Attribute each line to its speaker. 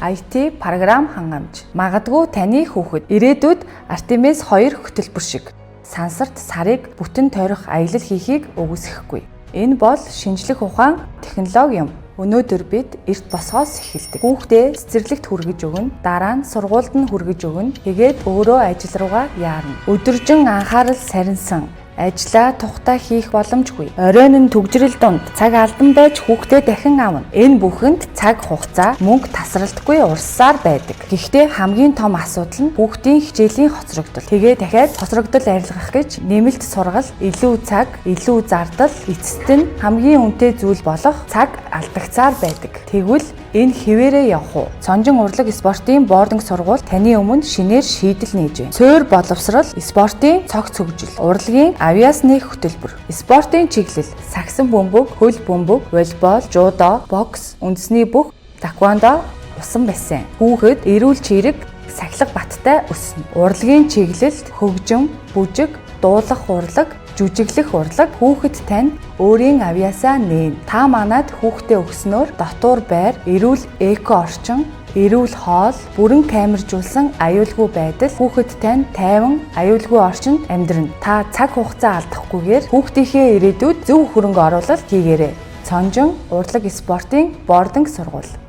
Speaker 1: IT програм хангамж. Магадгүй таны хүүхэд ирээдүйд Артемис 2 хөтөлбөр шиг сансарт сарыг бүтэн тойрох аялал хийхийг үгүйсгэхгүй. Энэ бол шинжлэх ухаан, технологи юм. Өнөөдөр бид эрт босгоос эхэлдэг. Хүүхдээ цэцэрлэгт хүргэж өгнө, дараа нь сургуульд нь хүргэж өгнө. Тэгээд өөрөө ажил руугаа яарна. Өдөржин анхаарал сарнсан, ажлаа тухтай хийх боломжгүй. Оройн нь түгжрэл дунд цаг алдан байж хүүхдээ дахин авна. Энэ бүхэнд цаг хугацаа, мөнгө тасралтгүй урссаар байдаг. Гэхдээ хамгийн том асуудал нь хүүхдийн хичээлийн хоцрогдол. Тэгээ дахиад хоцрогдол арилгах гэж нэмэлт сургалт, илүү цаг, илүү зардал, эцэст нь хамгийн үнэтэй зүйл болох цаг алдагцаар байдаг. Тэгвэл энэ хэвээрээ явах уу? Цонжин урлаг спортын boarding сургууль таны өмнө шинээр шийдэл нээж байна. Суурь боловсрол, спортын цогц хөгжил, урлагийн авьяасны хөтөлбөр, спортын чиглэл, сагсан бөмбөг, хөл бөмбөг, волейбол, жудо, бокс, үндэсний бүх, таэквондо, усан бассейн. Хүүхэд эрүүл чирэг, сахилга баттай өснө. Урлагийн чиглэлд хөгжим, бүжиг, дуулах урлаг, жүжиглэх урлаг хүүхэд тань өөрийн авьяасаа нээн. Та манад хүүхдээ өгснөөр дотуур байр, эрүүл эко орчин, эрүүл хоол, бүрэн камержуулсан аюулгүй байдал, хүүхэд тань тайван аюулгүй орчинд амьдрна. Та цаг хугацаа алдахгүйгээр хүүхдийнхээ ирээдүйд зөв хөрөнгө оруулалт хийгээрэй. Цонжин урлаг спортын boarding сургууль.